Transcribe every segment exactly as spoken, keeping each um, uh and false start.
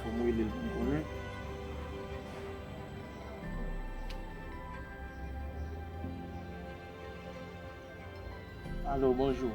Fò m rele l pou m konnen. Alo, bonjou.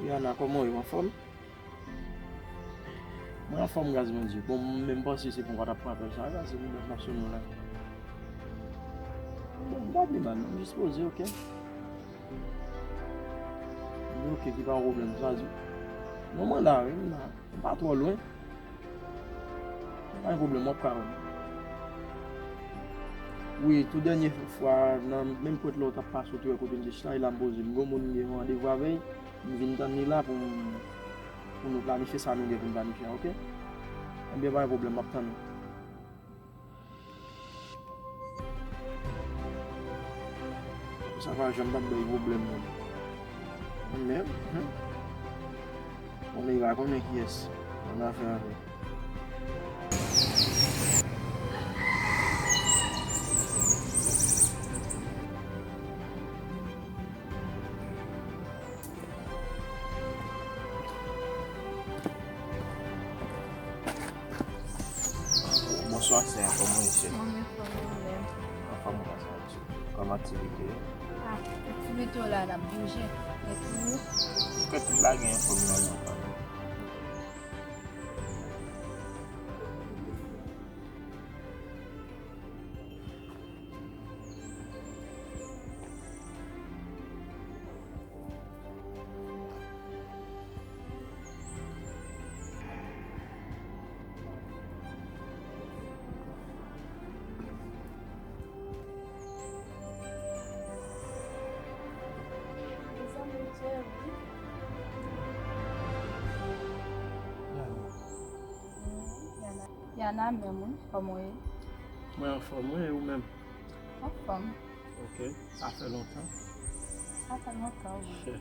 Yana, kòman w ye? Ou anfòm? Mwen anfòm, gras Bondye. Bon, m menm panse se pou m pa t ap pran apèl sa a, se pou m t ap sone w la. Bon, m pa pi mal, non, m jis poze, oke? M di, oke, ki pa yon pwoblèm, sa di. Non, mwen la, wi, m la. M pa twò lwen. Pa gen pwoblèm, w ap ka wè m. Wi, tou dènye fwa, nan menm pwent la w t ap pase, w te wè kote m te chita, e la m poze m. M gen yon moun m gen yon randevou avè l, m vin tann li la pou m, pou nou planifye sa nou gen pou n planifye a, oke? Ebyen, pa gen pwoblèm, m ap tann ou. Sa pa janm p ap bay pwoblèm, non. Men, hmm. Konnen li pa konnen kiyès l nan afè avè. Bonswa, sè a, kòman w ye, sè? Mwen, mwen fò, mwen menm. Anfòm ou, kòman aktivite yo? Ah, aktivite yo la, n ap bouje. E pou ou? Kè tout bagay anfòm nan men w. Yana, menm wi, kòman w ye? Mwen anfòm, wi, e ou menm? Anfòm. Ok, sa fè lontan? Sa fè lontan, wi.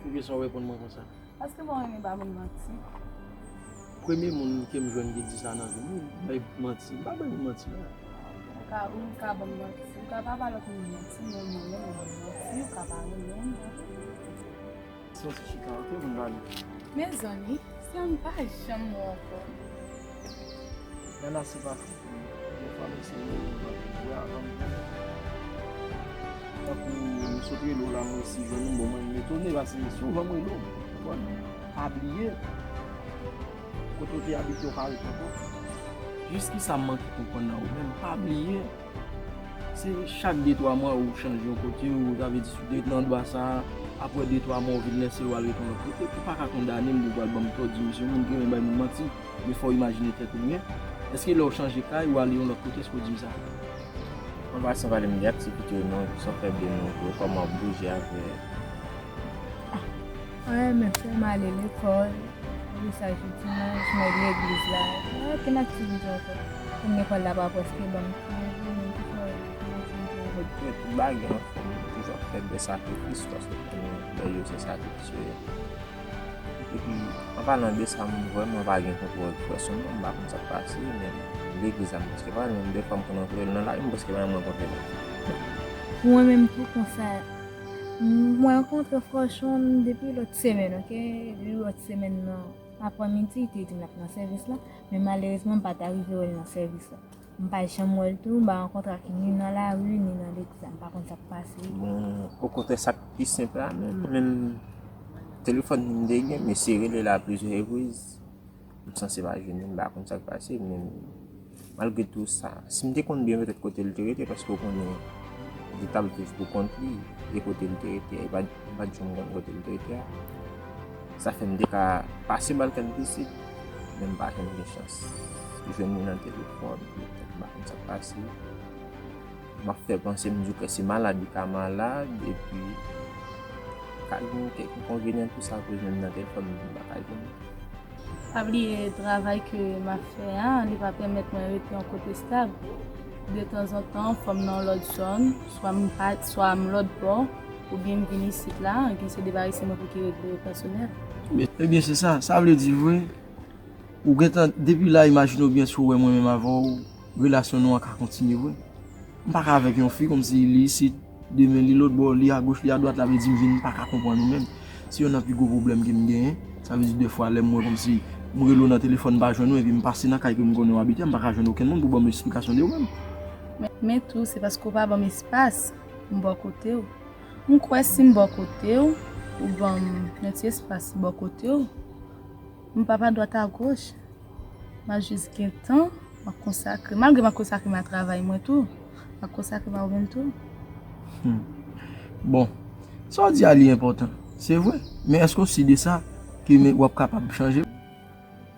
Poukisa w reponn mwen konsa? Paske mwen renmen ba moun manti. Premye moun ke m jwenn ki di sa nan vi m, wi, bay manti. M pa bay moun manti, non. Ou ka, ou ka ban m manti. Ou ka pa ba lòt moun manti, men mwen menm, ou ban m manti, ou ka pa renmen m, non. Soti chita, ok, pou n pale. Mezanmi, sa m pa janm wè ankò. Yana, se pa fou pou mwen. Defwa m eseye rele w, m pa vle wè avan m jwenn ou. Tankou m sot rele w la, m resi jwenn ou, bon, mwen m etone, paske souvan m rele w, ou konprann? Pa bliye. Kote w te abite, ou pa ret ankò. Jis kisa m manke konprann nan ou menm, pa bliye. Se chak de twa mwa ou chanje yon kote, ou ta vle di si w te nan dwa sa a, apre de twa mwa ou vin lèse l, ou al ret yon lòt kote. Ou pa ka kondane m pou w pral ban m tò, di m se yon moun ki renmen bay moun manti. Men fò w imajine tèt ou byen. Èske lè w chanje kay, ou ale yon lòt kote, èske w di m sa? An pasan, pale m de aktivite w non, sa w fè byen non vre, kòman w ap bouje avè. Ah, mwen renmen fè m ale lekòl, apre sa jou dimanch, mwen legliz la. Okenn aktivite ankò. Kounye lekòl la pa prèske ban m kanje, men ki fè okenn aktivite ankò. Tout bagay anfòm, toujou ap fè de sakrifis, paske konnen lè yo se sakrifis yo ye. Epi, an palan de sa, m vrèman pa gen kontwòl frè Son non, m pa konn sa k pase, men legliz la, m prèske pa renmen, dèfwa m konn rankontre l nan lari, m prèske pa janm rankontre l. Mwen menm tou konsa, m, mwen rankontre frè Son depi lòt semèn, ok? Depi lòt semèn nan, aprè midi, li te di m l ap nan sèvis la, men malerezman, m pa t arive wè l nan sèvis la. M pa janm wè l tou, m pa rankontre ak li ni nan lari, ni nan legliz la, m pa konn sa k pase. Bon, okontrè, sa k pi senp la menm, menm telefòn li m te gen, m eseye rele l a plizyè repriz, m sanse pa jwenn li, m pa konn sa k pase, men malgre tou sa, si m te konn byen petèt kote l te rete, paske w konnen, li t ap viv pou kont li, e kote l te rete a, li pa t, li pa t janm konn kote l te rete a. Sa fè m te ka pase ba l kèk vizit, men m pa janm gen chans jwenn li nan telefòn, petèt m pa konn sa k pase. M ap fè panse, m di w kè se malad, li ka malad, epi ka gen kèk enkonvenyan tou sa, akoz menm nan telefòn, m pa ka jwenn li. Pa bliye, travay ke m ap fè a, li pa pèmèt mwen rete yon kote estab. Detanzantan, fò m nan yon lòt zòn, swa m pa, swa m lòt bò, oubyen m vin isit la, gen se de bagay se mwen pou ki regle yo pèsonèl. Ebyen, se sa. Sa vle di vre, ou gentan, depi la, imajine w byen si w wè mwen menm avè w, relasyon nou an ka kontinye vre. M pa ka avèk yon fi kòmsi li isit, demen li lòt bò, li agoch, li adwat, la vle di m vin pa ka konprann ou menm. Se youn nan pi gwo pwoblèm ke m genyen. Sa vle di dèfwa lè m wè kòmsi M rele w nan telefòn, m pa jwenn ou, epi m pase nan kay ke m konnen w abite, m pa ka jwenn okenn moun pou ban m esplikasyon de ou menm. Men, men tou, se paske w pa ban m espas pou m bò kote w. M kwè si m bò kote w, ou ban m yon ti espas bò kote w, m p ap adwat agoch. M a jis gen tan, m a konsakre, malgre m a konsakre m a travay mwen tou, m a konsakre m a ou menm tou. Hmm. Bon, sa w di a li enpòtan, se vre, men èske w si de sa ke w ap kapab chanje?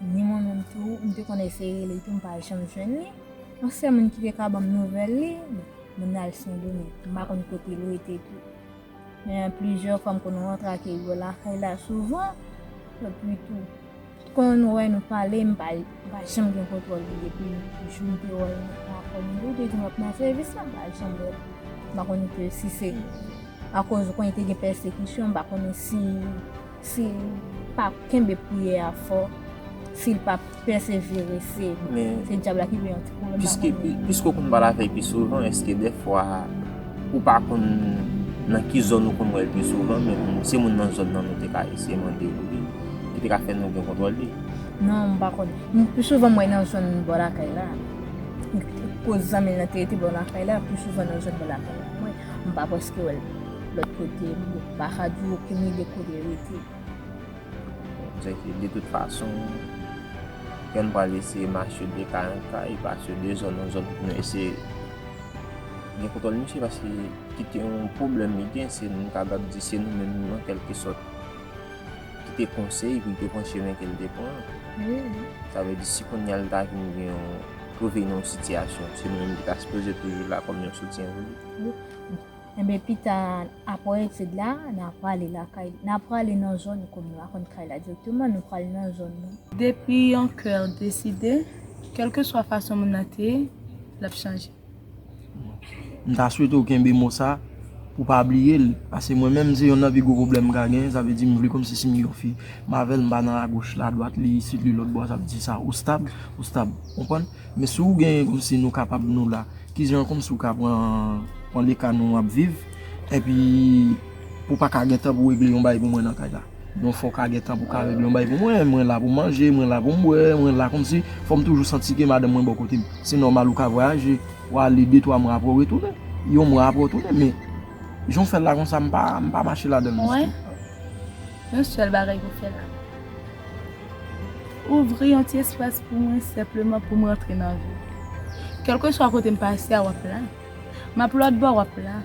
Ni mwen menm tou, m te konn eseye rele tou, m pa janm jwenn li. Yon sèl moun ki te ka ban m nouvèl li, moun nan al Sendomeng. M pa konn kote l rete tou. Men plizyè fwa m konn rantre ak li bò lakay la souvan. Epi tou, tout kon nou wè nou pale, m pa, m pa janm gen kontwòl li depi jou m te wè l nan telefòn li. Li te di m ap nan sèvis la, m pa janm wè l. M pa konn ke si se akoz ou konnen te gen pèsekisyon, m pa konnen si, si l pa kenbe priyè a fò, si l pa pèsevere, se, men se dyab la ki gen yon ti pwoblèm, m pa konnen. Piske w konn pale avè l pi souvan, èske dèfwa ou pa konn nan ki zòn ou konn wè l pi souvan, men se moun nan zòn nan nou te ka eseye mande pou li, ki te ka fè nou gen kontwòl li? Non, m pa konnen. M, pi souvan m wè l nan zòn bò lakay la. Kote zanmi l nan te rete bò lakay la, pi souvan nan zòn bò lakay la. Mwen, m pa prèske wè l lòt kote, m pa ka di w okenn ide kote l rete. Donk, de tout fason, kè n pral eseye mache de kay an kay, pase de zòn an zòn pou nou eseye gen kontwòl misye, paske kite yon pwoblèm li gen, se nou kapab di se nou menm, an kèlke sòt, ki te konseye pou l te pran chemen ke l te pran an. Wi, wi. Sa vle di, si kounye a l ta vin gen yon, twouve l nan yon sitiyasyon, se nou menm ki ta sipoze toujou la kòm yon soutyen pou li. Wi. Enben, pita, apre etid la, n a prale lakay, n a prale nan zòn, kòm nou pa konn kay la dirèkteman, nou prale nan zòn nan. Depi yon kè deside, kèlkeswa fason moun nan te ye, l ap chanje. M ta swete w kenbe mo sa pou w pa bliye l, paske mwen menm se yonn nan pi gwo pwoblèm m ka gen, sa vle di m vle kòmsi si m gen yon fi, m avè l, m pa nan agoch, ladwat, li isit, li lòtbò, sa vle di sa, ou stab, ou stab, w konprann? Men si w gen kòmsi nou kapab nou la, kijan kòmsi w ka pran, pran le ka nou ap viv, epi pou w pa ka gen tan pou w regle yon bagay pou mwen nan kay la. Donk fò w ka gen tan pou w ka regle yon bagay pou mwen, mwen la pou manje, mwen la pou m bwè, mwen la kòmsi, fò m toujou santi ke madanm mwen bò kote m. Se nòmal ou ka vwayaje, w ale de twa mwa apre w retounen, yon mwa apre w tounen, men jan w fè l la konsa, m pa, m pa mache ladan l ditou. Yon sèl bagay pou fè la. Ouvri yon ti espas pou mwen, senpleman pou m rantre nan vi w. Kèlkeswa kote m pase a, w ap la. M ap lòtbò, w ap la.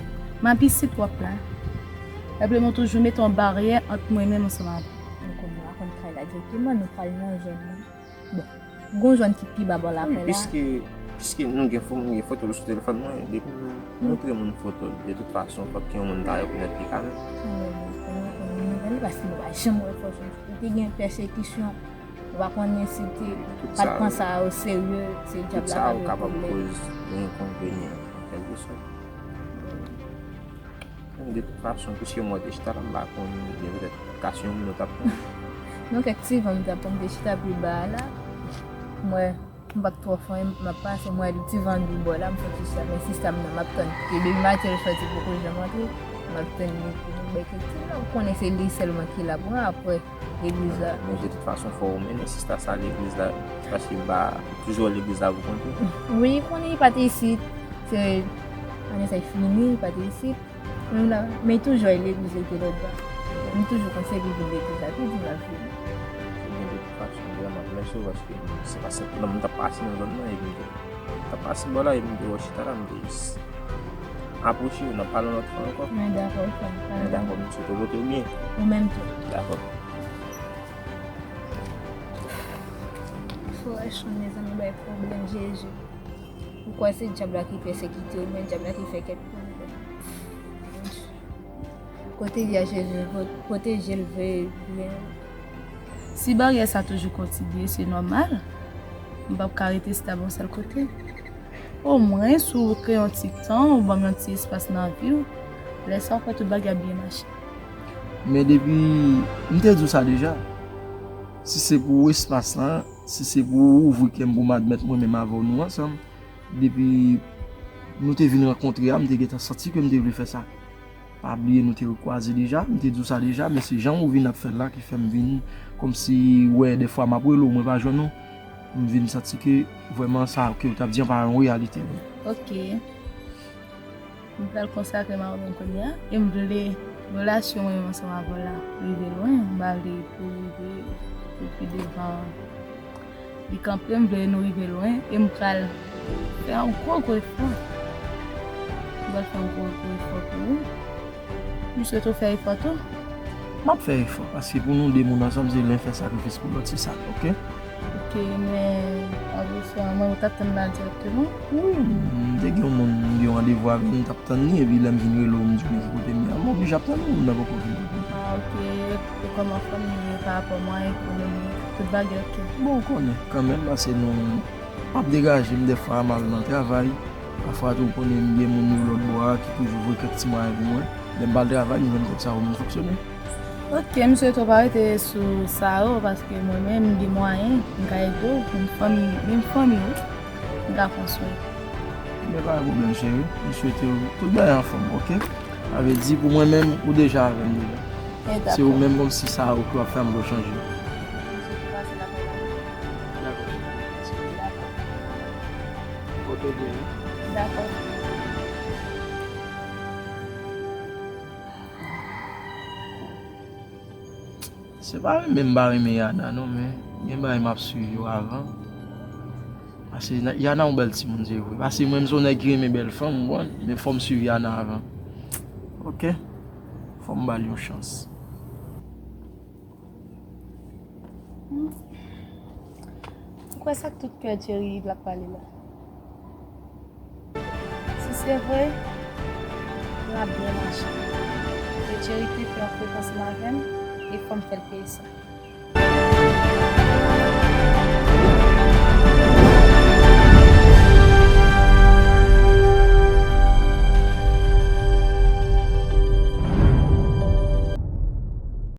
M ap isit, w ap la. Senpleman toujou mete yon baryè ant mwen menm ansanm avè w. Nou konn, nou pa konn kay la dirèkteman, nou pral nan zòn nan. Bon, gon zòn ki pi ba bò lakay la. Piske, piske nou gen fo-, nou gen foto l sou telefòn mwen, depi nou montre moun foto l, de tout fason, fòk gen yon moun ta rekonèt li kanmenm. Kanmenm, nou konn, nou konn nouvèl li, paske nou pa janm wè foto l. Li te gen pèsekisyon, nou pa konnen si l te, pa t pran sa o serye, se dyab la ka gen pwoblèm. Tout sa yo kapab koz yon enkonvenyan, an kèlkesòt. De tout fason, piske mwen te chita la, m pa konn, gen petèt ka se yon moun yo t ap pran. Non, kèk ti van m t ap pran, m te chita pi ba a la. M wè, m pa t twò fon, m ap pase, m wè ti van dou bò la, m soti chita, men sista m nan, m ap tann. Ke depi maten l soti poko janm antre, m ap tann li pou nou bay kèk ti van. Ou konnen se li sèlman ki la pou mwen, apre legliz la. Men de tout fason, fò ou mennen sista sa legliz la, paske ba, toujou legliz la pou konte. Wi, konnen li pa t isit, se, ane sa fini, li pa t isit. Men la, men toujou al legliz li te lòt bò. M toujou konn se li vin legliz la, tou di m ap vini. Ebyen, de tout fason, vrèman, mèsi w paske se pa senp non, m t ap pase nan zòn nan, epi m t ap pase bò la, epi m te wè w chita la, m te jis apwoche w, n ap pale yon lòt fwa ankò. Men dakò, frè m, pa gen pwoblèm. Men dakò, m swete w pote w byen. Ou menm tou. Dakò. Frè Sean, mezanmi, bay pwoblèm, Jezi. Ou kwè se dyab la ki pèsekite w, oubyen dyab la ki fè kèk pwoblèm? Kote li a, Jezi, pwoteje l, veye l byen. Si baryè sa toujou kontinye, se nòmal. M p ap ka rete stab yon sèl kote. Omwen, si w kreye yon ti tan, ou ban m yon ti espas nan vi w, lè sa w kwè tout bagay ap byen mache. Men depi, m te di w sa deja, si se pou espas lan, si se pou ouvri kè m pou m admèt mwen menm avè w nou ansanm, depi nou te vin rankontre a, m te gentan santi ke m te vle fè sa. Pa bliye nou te kwaze deja, m te di w sa deja, men se jan ou vin ap fè l la ki fè m vin kòmsi, wè, dèfwa m ap rele w, mwen pa jwenn ou, m vin santi ke vrèman sa ke w t ap di an pa yon reyalite vre. Ok. M pral konsakre m avè w kounye a, e m vle relasyon mwen menm ansanm avè w la rive lwen, m pa vle pou rive pou pi devan. Li kanpe, m vle nou rive lwen, e m pral fè yon gwo, gwo efò. M pral fè yon gwo, gwo efò pou ou. M swete w fè efò tou. M ap fè efò, paske pou nou de moun ansanm, se len fè sakrifis pou lòt, se sa, ok? Ok, men, apre sa, mwen, ou t ap tann la dirèkteman? Wi, m te gen yon moun, m gen yon randevou avè l, m t ap tann li, epi lè m vin rele w, m di w men ki kote m ye a, m oblije ap tann li, moun nan poko vin kote m. Ah, ok. E kòman fanmi yo ye pa rapò mwayen ekonomik, tout bagay, ok? Bon, ou konnen, kanmenm, paske nou p ap degaje m, dèfwa m al nan travay, pafwa tou, ou konnen, m gen moun yo lòt bò a ki toujou voye kèk ti mwayen pou mwen. Lè m pa al travay, m jwenn kòb sa pou m fonksyone. Ok, m swete w pa rete sou sa yo, paske mwen menm, m gen mwayen, m ka ede w, m fanmi, menm fanmi ou, m ka pran swen. Men pa gen pwoblèm, cheri. M swete w tout bagay anfòm, ok? Sa vle di, pou mwen menm, ou deja avè m deja. Se ou menm kòmsi sa ou ki w ap fè m vle w chanje. Dakò. Pòte w byen, wi. Dakò. Se pa renmen m pa renmen Yana non, men gen bagay m ap swiv yo avan. Paske Yana yon bèl timoun, se vre. Paske mwen, m se yon nèg ki renmen bèl fanm, ou konprann? Men fò m swiv Yana avan. Ok? Fò m ba l yon chans. M kwè sa k tout kè Thierry Yves l ap pale la. Si se vre, l ap byen mache. E Thierry te fè yon frekans avè m, e fò m fè l peye sa.